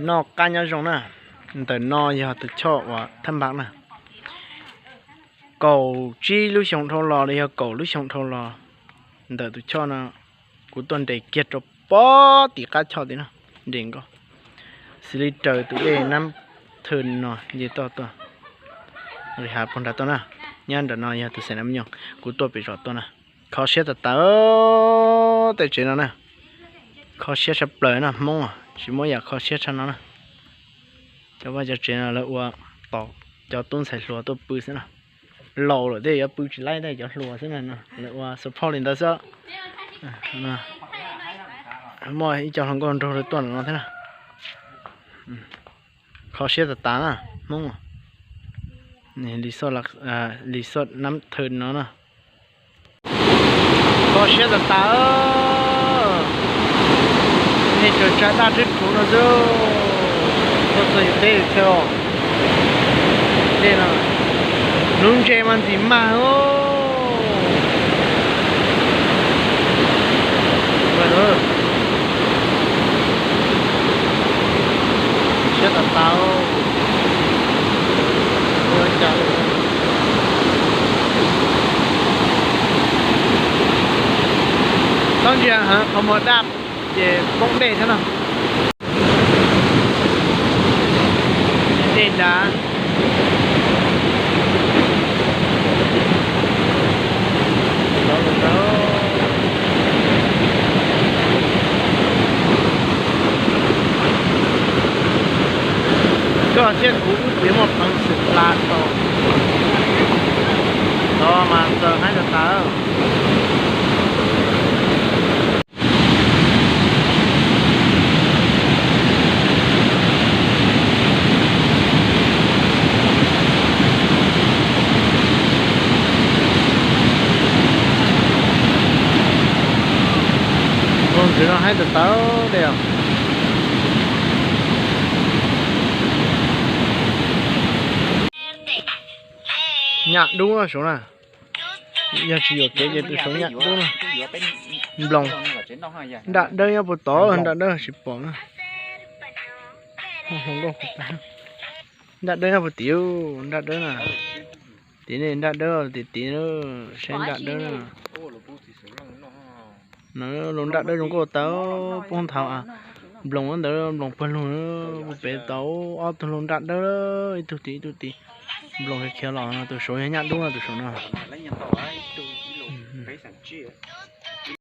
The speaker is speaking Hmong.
Noj qab nyob zoo na. Ntawm no yog tus choj uas thab npam na. Kaum tsib lub xyoo dhau los los yog kaum lub xyoo dhau los, ntawm tus choj no kuv tuaj nres kiag rau pob tim qab choj tim no, nres nkaus. Xws li raws tus dej Nab Thw no nce toj tuaj, nqis hav puag nrad tuaj na. Nyob nram no yog tus xeem Nam Nyoog, kuv tuaj pem zos tuaj na. Kho siab tas tas tej tsev no na. Kho siab tshaj plaws no, Hmoob tsis muaj yam kho siab tshaj no na. Cov vaj cov tsev no lawv ua tos cov tub ntxhais hluas tuaj pw xwb na. Laus lawm tej yuav pw tsis laib tej cov hluas xwb na, lawv ua support li ntawd xwb. Muaj ib co hluas nkauj nraug tuaj no thiab na. Kho siab tas tas na, Hmoob. Resort Nab Thw no na. Kho siab tas tas. Nej tsaws tsa daj rhwb rhuv no xwb. Tuaj txog yus teb chaws os. Dej no, lub ntses mas ntxim mag os. Siab tas tas. Txhob ntsia heev, qhov muag daj ces poob dej thiab no. Dej dav. Koj thiab kuv wb tsis muaj peev xwm hla tau. Los mas ntxaws haib tas tas. Nplooj ntws no haib tas tas li os. Nyaj dub saud na. Yog tsis yuam kev ces tus saud nyaj dub na. Nploos. Nraj dawb nyob puag tod, nraj dawb tsis pom na. Nraj dawb nyob puag tim, nraj dawb na. Tim ne nraj dawb tim tid, saib nraj dawb na. Lub nraj dawb zoo nkauj tas, poob nthav. Nploos ntawd nploos pawg lug, puag pem tau ob tug lub nraj dawb, ib tug tim ib tug tim. Nploos khiav los no, tus saud yog nyaj dub no, tus saud no.